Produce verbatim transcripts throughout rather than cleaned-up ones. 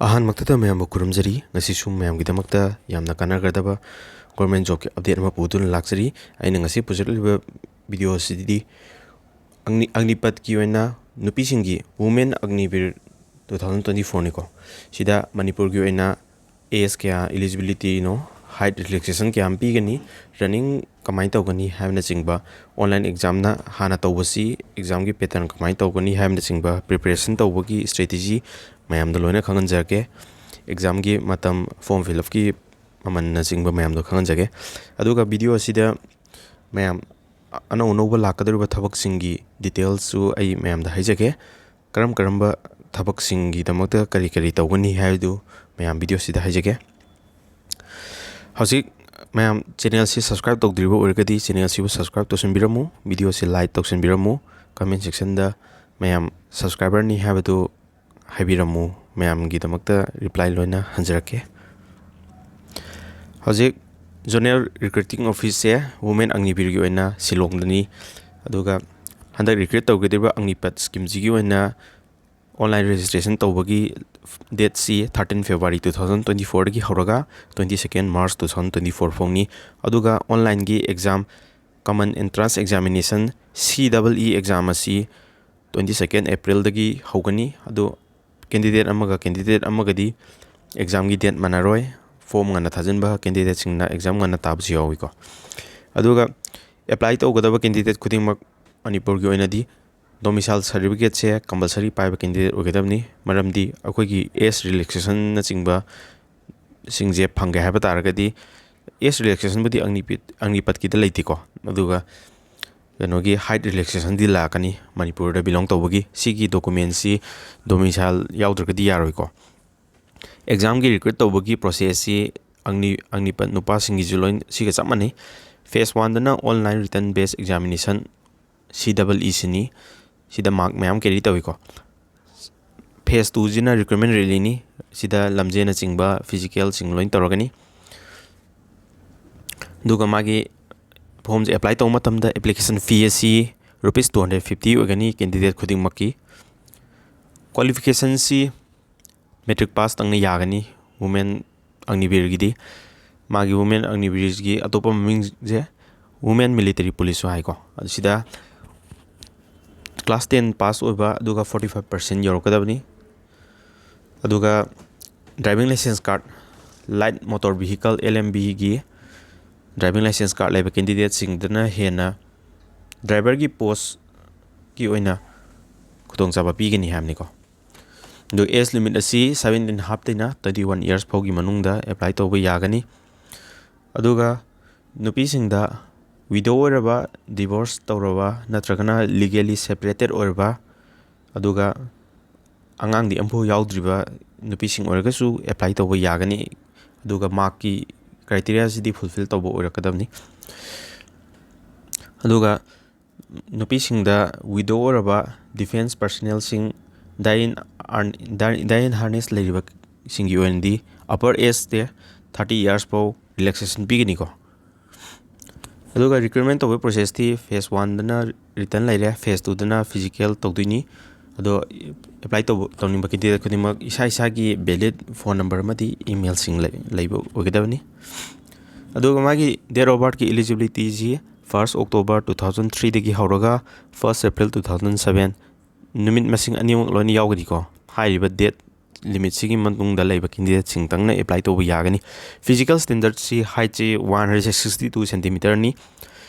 ꯑꯍꯥꯟꯕꯃꯛꯇꯗ ꯃꯌꯥꯝꯕꯨ ꯈꯨꯔꯨꯝꯖꯔꯤ꯫ ꯉꯁꯤꯁꯨ ꯃꯌꯥꯝꯒꯤꯗꯃꯛꯇ ꯌꯥꯝꯅ ꯀꯥꯟꯅꯒꯗꯕ government jobꯀꯤ update ꯑꯃ ꯄꯨꯗꯨꯅ ꯂꯥꯛꯆꯔꯤ꯫ ꯑꯩꯅ ꯉꯁꯤ ꯄꯨꯖꯔꯛꯂꯤꯕ video ꯑꯁꯤꯗꯤ ꯑꯒꯅꯤ-, ꯑꯒꯅꯤꯄꯠꯀꯤ ꯑꯣꯏꯅ ꯅꯨꯄꯤꯁꯤꯡꯒꯤ Women Agniveer two thousand twenty fourꯅꯤꯀꯣ꯫ ꯁꯤꯗ ꯃꯅꯤꯄꯨꯔꯒꯤ ꯑꯣꯏꯅ age ꯀꯌꯥ eligibilityꯅꯣ, height relaxation ꯀꯌꯥ ꯑꯃ ꯄꯤꯒꯅꯤ, running ꯀꯃꯥꯏꯅ ꯇꯧꯒꯅꯤ ꯍꯥꯏꯕꯅꯆꯤꯡꯕ, online examꯅ ꯍꯥꯟꯅ ꯇꯧꯕꯁꯤ examꯒꯤ pattern ꯀꯃꯥꯏꯅ ꯇꯧꯒꯅꯤ ꯍꯥꯏꯕꯅꯆꯤꯡꯕ preparation ꯇꯧꯕꯒꯤ strategy ꯃꯌꯥꯝꯗ ꯂꯣꯏꯅ ꯈꯪꯍꯟꯖꯔꯛꯀꯦ꯫ Examꯒꯤ ꯃꯇꯝ, form fill upꯀꯤ ꯃꯃꯜꯅꯆꯤꯡꯕ ꯃꯌꯥꯝꯗꯣ ꯈꯪꯍꯟꯖꯒꯦ꯫ ꯑꯗꯨꯒ video ꯑꯁꯤꯗ ꯃꯌꯥꯝ ꯑꯅꯧ ꯑꯅꯧꯕ ꯂꯥꯛꯀꯗꯧꯔꯤꯕ ꯊꯕꯛꯁꯤꯡꯒꯤ detailsꯁꯨ ꯑꯩ ꯃꯌꯥꯝꯗ ꯍꯥꯏꯖꯒꯦ꯫ ꯀꯔꯝ ꯀꯔꯝꯕ ꯊꯕꯛꯁꯤꯡꯒꯤꯗꯃꯛꯇ ꯀꯔꯤ ꯀꯔꯤ ꯇꯧꯒꯅꯤ ꯍꯥꯏꯕꯗꯨ ꯃꯌꯥꯝ videoꯁꯤꯗ ꯍꯥꯏꯖꯒꯦ꯫ ꯍꯧꯖꯤꯛ ꯃꯌꯥꯝ channelꯁꯤ subscribe ꯇꯧꯗ꯭ꯔꯤꯕ ꯑꯣꯏꯔꯒꯗꯤ channelꯁꯤꯕꯨ subscribe ꯇꯧꯁꯤꯟꯕꯤꯔꯝꯃꯨ, videoꯁꯤ like ꯇꯧꯁꯤꯟꯕꯤꯔꯝꯃꯨ, comment sectionꯗ ꯃꯌꯥꯝ subscriberꯅꯤ ꯍꯥꯏꯕꯗꯨ ꯍꯥꯏꯕꯤꯔꯝꯃꯨ, ꯃꯌꯥꯝꯒꯤꯗꯃꯛꯇ reply ꯂꯣꯏꯅ ꯍꯟꯖꯔꯛꯀꯦ꯫ ꯍꯧꯖꯤꯛ Zonal Recruiting Officeꯁꯦ Women Agniveerꯒꯤ ꯑꯣꯏꯅ ꯁꯤꯂꯣꯡꯗꯅꯤ꯫ ꯑꯗꯨꯒ ꯍꯟꯗꯛ recruit ꯇꯧꯒꯗꯧꯔꯤꯕ ꯑꯒꯅꯤꯄꯠ schemeꯁꯤꯒꯤ ꯑꯣꯏꯅ online registration ꯇꯧꯕꯒꯤ dateꯁꯤ thirteen February two thousand twenty fourꯗꯒꯤ ꯍꯧꯔꯒ twenty second March two thousand twenty four ꯐꯥꯎꯅꯤ꯫ ꯑꯗꯨꯒ onlineꯒꯤ exam, Common Entrance Examination, C E E exam ꯑꯁꯤ twenty second Aprilꯗꯒꯤ ꯍꯧꯒꯅꯤ꯫ ꯑꯗꯨ candidate ꯑꯃꯒ candidate ꯑꯃꯒꯗꯤ examꯒꯤ date ꯃꯥꯟꯅꯔꯣꯏ꯫ Form ꯉꯟꯅ ꯊꯥꯖꯤꯟꯕ candidateꯁꯤꯡꯅ exam ꯉꯟꯅ ꯇꯥꯕꯁꯨ ꯌꯥꯎꯏꯀꯣ꯫ ꯑꯗꯨꯒ apply ꯇꯧꯒꯗꯕ candidate ꯈꯨꯗꯤꯡꯃꯛ ꯃꯅꯤꯄꯨꯔꯒꯤ ꯑꯣꯏꯅꯗꯤ domicile certificateꯁꯦ compulsory ꯄꯥꯏꯕ candidate ꯑꯣꯏꯒꯗꯕꯅꯤ꯫ ꯃꯔꯝꯗꯤ ꯑꯩꯈꯣꯏꯒꯤ age relaxationꯅꯆꯤꯡꯕ ꯁꯤꯡꯁꯦ ꯐꯪꯒꯦ ꯍꯥꯏꯕ ꯇꯥꯔꯒꯗꯤ, age relaxationꯕꯨꯗꯤ ꯑꯒꯅꯤꯄꯤꯠ-, ꯑꯒꯅꯤꯄꯠꯀꯤꯗ ꯂꯩꯇꯦꯀꯣ, ꯑꯗꯨꯒ ꯀꯩꯅꯣꯒꯤ height relaxationꯗꯤ ꯂꯥꯛꯀꯅꯤ ꯃꯅꯤꯄꯨꯔꯗ belong ꯇꯧꯕꯒꯤ꯫ ꯁꯤꯒꯤ documentꯁꯤ domicile ꯌꯥꯎꯗ꯭ꯔꯒꯗꯤ ꯌꯥꯔꯣꯏꯀꯣ꯫ Examꯒꯤ recruit ꯇꯧꯕꯒꯤ processꯁꯤ ꯑꯒꯅꯤ-, ꯑꯒꯅꯤꯄꯠ ꯅꯨꯄꯥꯁꯤꯡꯒꯤꯁꯨ ꯂꯣꯏ ꯁꯤꯒ ꯆꯞ ꯃꯥꯟꯅꯩ꯫ Phase oneꯗꯅ online written based examination, C E E ꯁꯤꯅꯤ꯫ ꯁꯤꯗ mark ꯃꯌꯥꯝ carry ꯇꯧꯏꯀꯣ꯫ Phase twoꯁꯤꯅ recruitment rallyꯅꯤ꯫ ꯁꯤꯗ ꯂꯝꯖꯦꯜꯅꯆꯤꯡꯕ, physicalꯁꯤꯡ ꯂꯣꯏ ꯇꯧꯔꯒꯅꯤ꯫ ꯑꯗꯨꯒ ꯃꯥꯒꯤ formꯁꯦ apply ꯇꯧꯕ ꯃꯇꯝꯗ application fee ꯑꯁꯤ rupees two hundred fifty ꯑꯣꯏꯒꯅꯤ candidate ꯈꯨꯗꯤꯡꯃꯛꯀꯤ꯫ Qualificationꯁꯤ ꯃꯦꯇ꯭ꯔꯤꯛ ꯄꯥꯁꯇꯪꯅ ꯌꯥꯒꯅꯤ꯫ ꯋꯨꯃꯦꯟ ꯑꯒꯅꯤꯕꯤꯔꯒꯤꯗꯤ, ꯃꯥꯒꯤ ꯋꯨꯃꯦꯟ ꯑꯒꯅꯤꯕꯤꯔꯒꯤ ꯑꯇꯣꯞꯄ ꯃꯃꯤꯡꯁꯦ ꯋꯨꯃꯦꯟ ꯃꯤꯂꯤꯇꯔꯤ ꯄꯨꯂꯤꯁꯁꯨ ꯍꯥꯏꯀꯣ꯫ ꯑꯗꯨ ꯁꯤꯗ ꯀ꯭ꯂꯥꯁ ꯇꯦꯟ ꯄꯥꯁ ꯑꯣꯏꯕ, ꯑꯗꯨꯒ ꯐꯣꯔꯇꯤ ꯐꯥꯏꯚ ꯄꯥꯔꯁꯦꯟ ꯌꯧꯔꯛꯀꯗꯕꯅꯤ꯫ ꯑꯗꯨꯒ driving licence card, light motor vehicle, L M ꯚꯤꯒꯤ ꯗ꯭ꯔꯥꯏꯚꯤꯡ ꯂꯥꯏꯁꯦꯟꯁ ꯀꯥꯔꯠ ꯂꯩꯕ ꯀꯦꯟꯗꯤꯗꯦꯠꯁꯤꯡꯗꯅ ꯍꯦꯟꯅ ꯗ꯭ꯔꯥꯏꯚꯔꯒꯤ ꯄꯣꯁꯀꯤ ꯑꯣꯏꯅ ꯈꯨꯗꯣꯡꯆꯥꯕ ꯄꯤꯒꯅꯤ ꯍꯥꯏꯕꯅꯤꯀꯣ꯫ ꯑꯗꯨ ꯑꯦꯖ ꯂꯤꯃꯤꯠ ꯑꯁꯤ ꯁꯕꯦꯟꯇꯤꯟ ꯍꯥꯞꯇꯩꯅ ꯇ꯭ꯋꯦꯟꯇꯤ ꯋꯥꯟ ꯏꯌꯔꯁ ꯐꯥꯎꯒꯤ ꯃꯅꯨꯡꯗ ꯑꯦꯄ꯭ꯂꯥꯏ ꯇꯧꯕ ꯌꯥꯒꯅꯤ꯫ ꯑꯗꯨꯒ ꯅꯨꯄꯤꯁꯤꯡꯗ ꯋꯤꯗꯣ ꯑꯣꯏꯔꯕ, ꯗꯤꯚꯣꯔꯁ ꯇꯧꯔꯕ ꯅꯠꯇ꯭ꯔꯒꯅ ꯂꯤꯒꯦꯂꯤ ꯁꯦꯄꯔꯦꯇꯦꯠ ꯑꯣꯏꯔꯕ, ꯑꯗꯨꯒ ꯑꯉꯥꯡꯗꯤ ꯑꯃꯐꯥꯎ ꯌꯥꯎꯗ꯭ꯔꯤꯕ ꯅꯨꯄꯤꯁꯤꯡ ꯑꯣꯏꯔꯒꯁꯨ ꯑꯦꯄ꯭ꯂꯥꯏ ꯇꯧꯕ ꯌꯥꯒꯅꯤ꯫ ꯑꯗꯨꯒ ꯃꯥꯔꯛꯀꯤ ꯀ꯭ꯔꯥꯏꯇꯦꯔꯤꯌꯥꯁꯤꯗꯤ ꯐꯨꯜꯐꯤꯜ ꯇꯧꯕ ꯑꯣꯏꯔꯛꯀꯗꯕꯅꯤ꯫ ꯑꯗꯨꯒ ꯅꯨꯄꯤꯁꯤꯡꯗ ꯋꯤꯗꯣ ꯑꯣꯏꯔꯕ, ꯗꯤꯐꯦꯟꯁ ꯄꯔꯁꯅꯦꯜꯁꯤꯡ, ꯗꯥꯏꯟ ꯑꯥꯔ-, ꯗꯥꯏꯟ, ꯗꯥꯏꯟ ꯍꯥꯔꯅꯦꯁ ꯂꯩꯔꯤꯕꯁꯤꯡꯒꯤ ꯑꯣꯏꯅꯗꯤ ꯑꯄꯔ ꯑꯦꯖꯇ ꯊꯥꯔꯇꯤ ꯏꯌꯔꯁ ꯐꯥꯎ ꯔꯤꯂꯦꯛꯁꯦꯁꯟ ꯄꯤꯒꯅꯤꯀꯣ꯫ ꯑꯗꯨꯒ ꯔꯤꯀ꯭ꯔꯨꯠꯃꯦꯟ ꯇꯧꯕꯒꯤ ꯄ꯭ꯔꯣꯁꯦꯁꯇꯤ ꯐꯦꯁ ꯋꯥꯟꯗꯅ ꯔꯤꯇꯟ ꯂꯩꯔꯦ, ꯐꯦꯁ ꯇꯨꯗꯅ ꯐꯤꯖꯤꯀꯦꯜ ꯇꯧꯗꯣꯏꯅꯤ꯫ ꯑꯗꯣ ꯑꯦꯄ꯭ꯂꯥꯏ ꯇꯧꯕ, ꯇꯧꯅꯤꯡꯕ ꯀꯦꯟꯗꯤꯗꯦꯠ ꯈꯨꯗꯤꯡꯃꯛ ꯏꯁꯥ ꯏꯁꯥꯒꯤ ꯚꯦꯂꯤꯠ ꯐꯣꯟ ꯅꯝꯕꯔ ꯑꯃꯗꯤ ꯏꯃꯦꯜꯁꯤꯡ ꯂꯩ-, ꯂꯩꯕ ꯑꯣꯏꯒꯗꯕꯅꯤ꯫ ꯑꯗꯨꯒ ꯃꯥꯒꯤ date of birthꯀꯤ eligibilityꯁꯤ first October two thousand threeꯗꯒꯤ ꯍꯧꯔꯒ first April two thousand seven, ꯅꯨꯃꯤꯠ ꯃꯁꯤꯡ ꯑꯅꯤꯃꯛ ꯂꯣꯏꯅ ꯌꯥꯎꯒꯅꯤꯀꯣ꯫ ꯍꯥꯏꯔꯤꯕ ꯗꯦꯠ ꯂꯤꯃꯤꯠꯁꯤꯒꯤ ꯃꯅꯨꯡꯗ ꯂꯩꯕ ꯀꯦꯟꯗꯤꯗꯦꯠꯁꯤꯡꯇꯪꯅ ꯑꯦꯄ꯭ꯂꯥꯏ ꯇꯧꯕ ꯌꯥꯒꯅꯤ꯫ ꯐꯤꯖꯤꯀꯦꯜ ꯁ꯭ꯇꯦꯟꯗꯔꯠꯁꯤ ꯍꯥꯏꯠꯁꯤ ꯋꯥꯟ ꯍꯟꯗ꯭ꯔꯦꯠ ꯁꯤꯛꯁꯇꯤ ꯇꯨ ꯁꯦꯟꯇꯤꯃꯤꯇꯔꯅꯤ꯫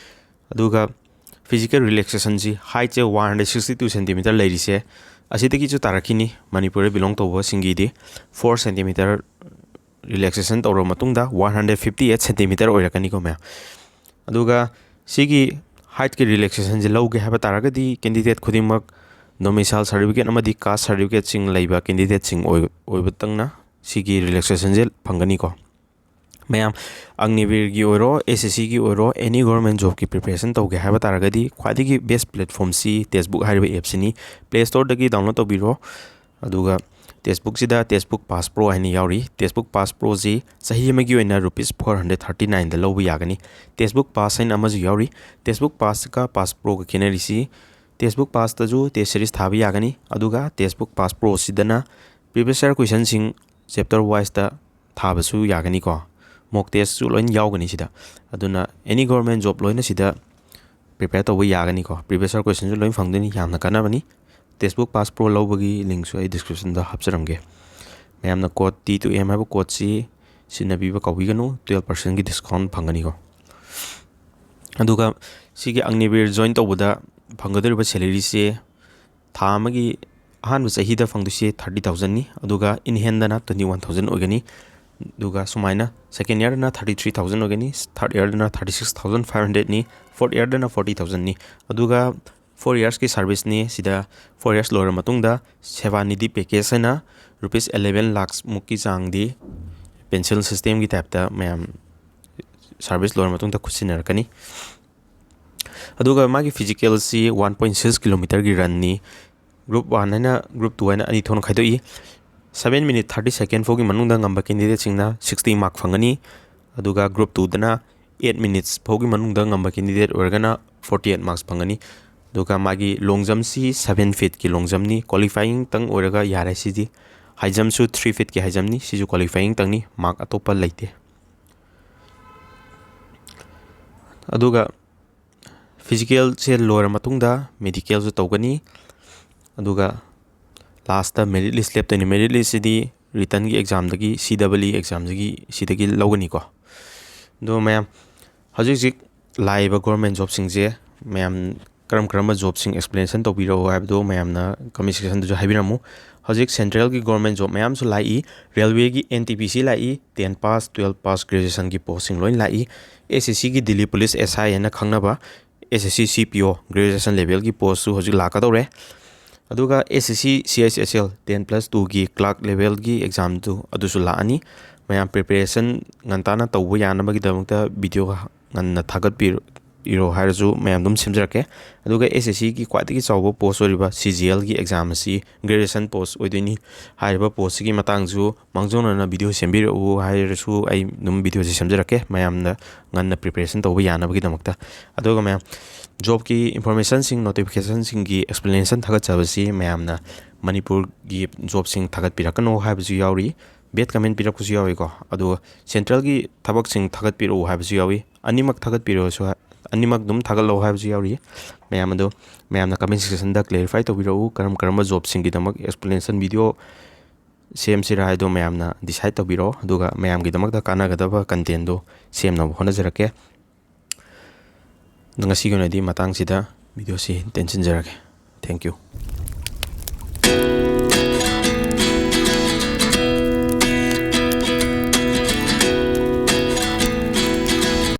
ꯑꯗꯨꯒ ꯐꯤꯖꯤꯀꯦꯜ ꯔꯤꯂꯦꯛꯁꯦꯁꯟꯁꯤ, ꯍꯥꯏꯠꯁꯦ one hundred sixty two centimetre ꯂꯩꯔꯤꯁꯦ, ꯑꯁꯤꯗꯒꯤꯁꯨ ꯇꯥꯔꯛꯈꯤꯅꯤ꯫ ꯃꯅꯤꯄꯨꯔꯗ ꯕꯤꯂꯣꯡ ꯇꯧꯕꯁꯤꯡꯒꯤꯗꯤ ꯐꯣꯔ ꯁꯦꯟꯇꯤꯃꯤꯇꯔ ꯔꯤꯂꯦꯛꯁꯦꯁꯟ ꯇꯧꯔꯕ ꯃꯇꯨꯡꯗ one hundred fifty eight centimetre ꯑꯣꯏꯔꯛꯀꯅꯤꯀꯣ ꯃꯌꯥꯝ꯫ ꯑꯗꯨꯒ ꯁꯤꯒꯤ ꯍꯥꯏꯠꯀꯤ ꯔꯤꯂꯦꯛꯁꯦꯁꯟꯁꯤ ꯂꯧꯒꯦ ꯍꯥꯏꯕ ꯇꯥꯔꯒꯗꯤ ꯀꯦꯟꯗꯤꯗꯦꯠ ꯈꯨꯗꯤꯡꯃꯛ ꯗꯣꯃꯤꯁꯥꯏꯜ ꯁꯥꯔꯇꯤꯐꯤꯀꯦꯠ ꯑꯃꯗꯤ ꯀꯥꯁ ꯁꯥꯔꯇꯤꯐꯤꯀꯦꯠꯁꯤꯡ ꯂꯩꯕ ꯀꯦꯟꯗꯤꯗꯦꯠꯁꯤꯡ ꯑꯣꯏ-, ꯑꯣꯏꯕꯇꯪꯅ ꯁꯤꯒꯤ ꯔꯤꯂꯦꯛꯁꯦꯁꯟꯁꯦ ꯐꯪꯒꯅꯤꯀꯣ꯫ ꯃꯌꯥꯝ ꯑꯒꯅꯤꯕꯤꯔꯒꯤ ꯑꯣꯏꯔꯣ, ꯑꯦꯁ ꯑꯦꯁ ꯁꯤꯒꯤ ꯑꯣꯏꯔꯣ, ꯑꯦꯅꯤ ꯒꯣꯔꯃꯦꯟ ꯖꯣꯕꯀꯤ ꯄ꯭ꯔꯤꯄꯦꯔꯦꯁꯟ ꯇꯧꯒꯦ ꯍꯥꯏꯕ ꯇꯥꯔꯒꯗꯤ ꯈ꯭ꯋꯥꯏꯗꯒꯤ ꯕꯦꯁ ꯄ꯭ꯂꯦꯠꯐꯣꯝꯁꯤ ꯇꯦꯛꯁꯕꯨꯛ ꯍꯥꯏꯔꯤꯕ ꯑꯦꯞꯁꯤꯅꯤ꯫ ꯄ꯭ꯂꯦ ꯁ꯭ꯇꯣꯔꯗꯒꯤ ꯗꯥꯎꯟꯂꯣꯗ ꯇꯧꯕꯤꯔꯣ꯫ ꯑꯗꯨꯒ ꯇꯦꯛꯁꯕꯨꯛꯁꯤꯗ ꯇꯦꯛꯁꯕꯨꯛ ꯄꯥꯁ ꯄ꯭ꯔꯣ ꯍꯥꯏꯅ ꯌꯥꯎꯔꯤ꯫ ꯇꯦꯛꯁꯕꯨꯛ ꯄꯥꯁ ꯄ꯭ꯔꯣꯁꯤ ꯆꯍꯤ ꯑꯃꯒꯤ ꯑꯣꯏꯅ ꯔꯨꯄꯤꯁ ꯐꯣꯔ ꯍꯟꯗ꯭ꯔꯦꯠ ꯊꯥꯔꯇꯤ ꯅꯥꯏꯟꯗ ꯂꯧꯕ ꯌꯥꯒꯅꯤ꯫ ꯇꯦꯛꯁꯕꯨꯛ ꯄꯥꯁ ꯍꯥꯏꯅ ꯑꯃꯁꯨ ꯌꯥꯎꯔꯤ꯫ ꯇꯦꯛꯁꯕꯨꯛ ꯄꯥꯁꯀ ꯄꯥꯁ ꯄ꯭ꯔꯣꯒ ꯈꯦꯠꯅꯔꯤꯁꯤ, ꯇꯦꯛꯁꯕꯨꯛ ꯄꯥꯁꯇꯁꯨ ꯇꯦꯁ ꯁꯦꯔꯤꯁ ꯊꯥꯕ ꯌꯥꯒꯅꯤ, ꯑꯗꯨꯒ ꯇꯦꯛꯁꯕꯨꯛ ꯄꯥꯁ ꯄ꯭ꯔꯣꯁꯤꯗꯅ Previous year questionꯁꯤꯡ chapter wiseꯇ ꯊꯥꯕꯁꯨ ꯌꯥꯒꯅꯤꯀꯣ꯫ Mock testꯁꯨ ꯂꯣꯏꯅ ꯌꯥꯎꯒꯅꯤ ꯁꯤꯗ꯫ ꯑꯗꯨꯅ any government job ꯂꯣꯏꯅ ꯁꯤꯗ prepare ꯇꯧꯕ ꯌꯥꯒꯅꯤꯀꯣ꯫ Previous year questionꯁꯨ ꯂꯣꯏꯅ ꯐꯪꯗꯣꯏꯅꯤ, ꯌꯥꯝꯅ ꯀꯥꯟꯅꯕꯅꯤ꯫ Textbook Pass Pro ꯂꯧꯕꯒꯤ linkꯁꯨ ꯑꯩ descriptionꯗ ꯍꯥꯞꯆꯔꯝꯒꯦ꯫ ꯃꯌꯥꯝꯅ code T two M ꯍꯥꯏꯕ codeꯁꯤ ꯁꯤꯖꯤꯟꯅꯕꯤꯕ ꯀꯥꯎꯕꯤꯒꯅꯨ, twelve percentꯒꯤ discount ꯐꯪꯒꯅꯤꯀꯣ꯫ ꯑꯗꯨꯒ ꯁꯤꯒꯤ Agniveer join ꯇꯧꯕꯗ ꯐꯪꯒꯗꯧꯔꯤꯕ salaryꯁꯦ ꯊꯥ ꯑꯃꯒꯤ ꯑꯍꯥꯟꯕ ꯆꯍꯤꯗ ꯐꯪꯗꯣꯏꯁꯦ thirty thousandꯅꯤ, ꯑꯗꯨꯒ in handꯗꯅ twenty one thousand ꯑꯣꯏꯒꯅꯤ꯫ ꯑꯗꯨꯒ ꯁꯨꯃꯥꯏꯅ second yearꯗꯅ thirty three thousand ꯑꯣꯏꯒꯅꯤ, third yearꯗꯅ thirty six thousand five hundredꯅꯤ, fourth yearꯗꯅ forty thousandꯅꯤ꯫ ꯑꯗꯨꯒ four yearsꯀꯤ serviceꯅꯤ꯫ ꯁꯤꯗ four years ꯂꯣꯏꯔ ꯃꯇꯨꯡꯗ Sevanidhi package ꯍꯥꯏꯅ rupees eleven lakhs ꯃꯨꯛꯀꯤ ꯆꯥꯡꯗꯤ pension systemꯒꯤ typeꯇ ꯃꯌꯥꯝ service ꯂꯣꯏꯔ ꯃꯇꯨꯡꯗ ꯈꯨꯠꯁꯤꯟꯅꯔꯛꯀꯅꯤ꯫ ꯑꯗꯨꯒ ꯃꯥꯒꯤ physicalꯁꯤ one point six kilometerꯒꯤ runꯅꯤ꯫ Group one ꯍꯥꯏꯅ group two ꯍꯥꯏꯅ ꯑꯅꯤ ꯊꯣꯛꯅ ꯈꯥꯏꯗꯣꯛꯏ꯫ Seven minute thirty second ꯐꯥꯎꯒꯤ ꯃꯅꯨꯡꯗ ꯉꯝꯕ candidateꯁꯤꯡꯅ sixty mark ꯐꯪꯒꯅꯤ꯫ ꯑꯗꯨꯒ group twoꯗꯅ eight minutes ꯐꯥꯎꯒꯤ ꯃꯅꯨꯡꯗ ꯉꯝꯕ candidate ꯑꯣꯏꯔꯒꯅ forty eight marks ꯐꯪꯒꯅꯤ꯫ ꯑꯗꯨꯒ ꯃꯥꯒꯤ long jumpꯁꯤ seven feetꯀꯤ long jumpꯅꯤ꯫ Qualifyingꯇꯪ ꯑꯣꯏꯔꯒ ꯌꯥꯔꯦ ꯁꯤꯗꯤ꯫ High jumpꯁꯨ three feetꯀꯤ high jumpꯅꯤ꯫ ꯁꯤꯁꯨ qualifyingꯇꯪꯅꯤ, mark ꯑꯇꯣꯞꯄ ꯂꯩꯇꯦ꯫ ꯑꯗꯨꯒ physicalꯁꯦ ꯂꯣꯏꯔ ꯃꯇꯨꯡꯗ medicalꯁꯨ ꯇꯧꯒꯅꯤ꯫ ꯑꯗꯨꯒ lastꯇ merit list ꯂꯦꯞꯇꯣꯏꯅꯤ꯫ Merit listꯁꯤꯗꯤ writtenꯒꯤ examꯗꯒꯤ, C E E examꯗꯒꯤ, ꯁꯤꯗꯒꯤ ꯂꯧꯒꯅꯤꯀꯣ꯫ ꯑꯗꯣ ꯃꯌꯥꯝ, ꯍꯧꯖꯤꯛ ꯍꯧꯖꯤꯛ ꯂꯥꯛꯏꯕ government jobꯁꯤꯡꯁꯦ ꯃꯌꯥꯝ ꯀꯔꯝ ꯀꯔꯝꯕ jobꯁꯤꯡ explanation ꯇꯧꯕꯤꯔꯛꯑꯣ ꯍꯥꯏꯕꯗꯣ ꯃꯌꯥꯝꯅ comment sectionꯗꯁꯨ ꯍꯥꯏꯕꯤꯔꯝꯃꯨ꯫ ꯍꯧꯖꯤꯛ centralꯒꯤ government job ꯃꯌꯥꯝꯁꯨ ꯂꯥꯛꯏ꯫ Railwayꯒꯤ N T P C ꯂꯥꯛꯏ, ten pass, twelve pass, graduationꯒꯤ postꯁꯤꯡ ꯂꯣꯏ ꯂꯥꯛꯏ꯫ S S Cꯒꯤ Delhi Police S I ꯍꯥꯏꯅ ꯈꯪꯅꯕ S S C C P O graduation levelꯒꯤ postꯁꯨ ꯍꯧꯖꯤꯛ ꯂꯥꯛꯀꯗꯧꯔꯦ꯫ ꯑꯗꯨꯒ S S C C H S L ten plus twoꯒꯤ clerk levelꯒꯤ examꯗꯨ ꯑꯗꯨꯁꯨ ꯂꯥꯛꯑꯅꯤ꯫ ꯃꯌꯥꯝ preparation ꯉꯟꯇꯥꯅ ꯇꯧꯕ ꯌꯥꯅꯕꯒꯤꯗꯃꯛꯇ video ꯉꯟꯅ ꯊꯥꯒꯠꯄꯤꯔꯣ, ꯏꯔꯣ ꯍꯥꯏꯔꯁꯨ ꯃꯌꯥꯝ ꯑꯗꯨꯝ ꯁꯦꯝꯖꯔꯛꯀꯦ꯫ ꯑꯗꯨꯒ ꯑꯦꯁ ꯑꯦꯁ ꯁꯤꯒꯤ ꯈ꯭ꯋꯥꯏꯗꯒꯤ ꯆꯥꯎꯕ ꯄꯣꯁ ꯑꯣꯏꯔꯤꯕ ꯁꯤ ꯖꯤ ꯑꯦꯜꯒꯤ ꯑꯦꯛꯖꯥꯝ ꯑꯁꯤ ꯒ꯭ꯔꯦꯖꯨꯑꯦꯁꯟ ꯄꯣꯁ ꯑꯣꯏꯗꯣꯏꯅꯤ꯫ ꯍꯥꯏꯔꯤꯕ ꯄꯣꯁꯁꯤꯒꯤ ꯃꯇꯥꯡꯁꯨ ꯃꯥꯡꯖꯧꯅꯅ ꯚꯤꯗꯤꯑꯣ ꯁꯦꯝꯕꯤꯔꯛꯎ ꯍꯥꯏꯔꯁꯨ ꯑꯩ ꯑꯗꯨꯝ ꯚꯤꯗꯤꯑꯣꯁꯦ ꯁꯦꯝꯖꯔꯛꯀꯦ, ꯃꯌꯥꯝꯅ ꯉꯟꯅ ꯄ꯭ꯔꯤꯄꯦꯔꯦꯁꯟ ꯇꯧꯕ ꯌꯥꯅꯕꯒꯤꯗꯃꯛꯇ꯫ ꯑꯗꯨꯒ ꯃꯌꯥꯝ, ꯖꯣꯕꯀꯤ ꯏꯟꯐꯣꯔꯃꯦꯁꯟꯁꯤꯡ, ꯅꯣꯇꯤꯐꯤꯀꯦꯁꯟꯁꯤꯡꯒꯤ ꯑꯦꯛꯁꯄ꯭ꯂꯦꯅꯦꯁꯟ ꯊꯥꯒꯠꯆꯕꯁꯤ ꯃꯌꯥꯝꯅ ꯃꯅꯤꯄꯨꯔꯒꯤ ꯖꯣꯕꯁꯤꯡ ꯊꯥꯒꯠꯄꯤꯔꯛꯀꯅꯨ ꯍꯥꯏꯕꯁꯨ ꯌꯥꯎꯔꯤ, ꯕꯦꯠ ꯀꯃꯦꯟ ꯄꯤꯔꯛꯄꯁꯨ ꯌꯥꯎꯏꯀꯣ꯫ ꯑꯗꯨꯒ ꯁꯦꯟꯇ꯭ꯔꯦꯜꯒꯤ ꯊꯕꯛꯁꯤꯡ ꯊꯥꯒꯠꯄꯤꯔꯛꯎ ꯍꯥꯏꯕꯁꯨ ꯌꯥꯎꯏ꯫ ꯑꯅꯤꯃꯛ ꯊꯥꯒꯠꯄꯤꯔꯛꯑꯁꯨ ꯍꯥꯏ-, ꯑꯅꯤꯃꯛ ꯑꯗꯨꯝ ꯊꯥꯒꯠꯂꯛꯑꯣ ꯍꯥꯏꯕꯁꯨ ꯌꯥꯎꯔꯤ꯫ ꯃꯌꯥꯝ ꯑꯗꯣ, ꯃꯌꯥꯝꯅ ꯀꯃꯦꯟ ꯁꯦꯛꯁꯟꯗ ꯀ꯭ꯂꯦꯔꯤꯐꯥꯏ ꯇꯧꯕꯤꯔꯛꯎ, ꯀꯔꯝ ꯀꯔꯝꯕ ꯖꯣꯕꯁꯤꯡꯒꯤꯗꯃꯛ ꯑꯦꯛꯁꯄ꯭ꯂꯦꯅꯦꯁꯟ ꯚꯤꯗꯤꯑꯣ ꯁꯦꯝꯁꯤꯔꯥ ꯍꯥꯏꯗꯣ ꯃꯌꯥꯝꯅ ꯗꯤꯁꯥꯏꯠ ꯇꯧꯕꯤꯔꯛꯑꯣ, ꯑꯗꯨꯒ ꯃꯌꯥꯝꯒꯤꯗꯃꯛꯇ ꯀꯥꯟꯅꯒꯗꯕ ꯀꯟꯇꯦꯟꯗꯣ ꯁꯦꯝꯅꯕ ꯍꯣꯠꯅꯖꯔꯛꯀꯦ꯫ ꯑꯗꯣ ꯉꯁꯤꯒꯤ ꯑꯣꯏꯅꯗꯤ ꯃꯇꯥꯡꯁꯤꯗ ꯚꯤꯗꯤꯑꯣꯁꯤ ꯇꯦꯟꯁꯤꯟꯖꯔꯒꯦ꯫ Thank you꯫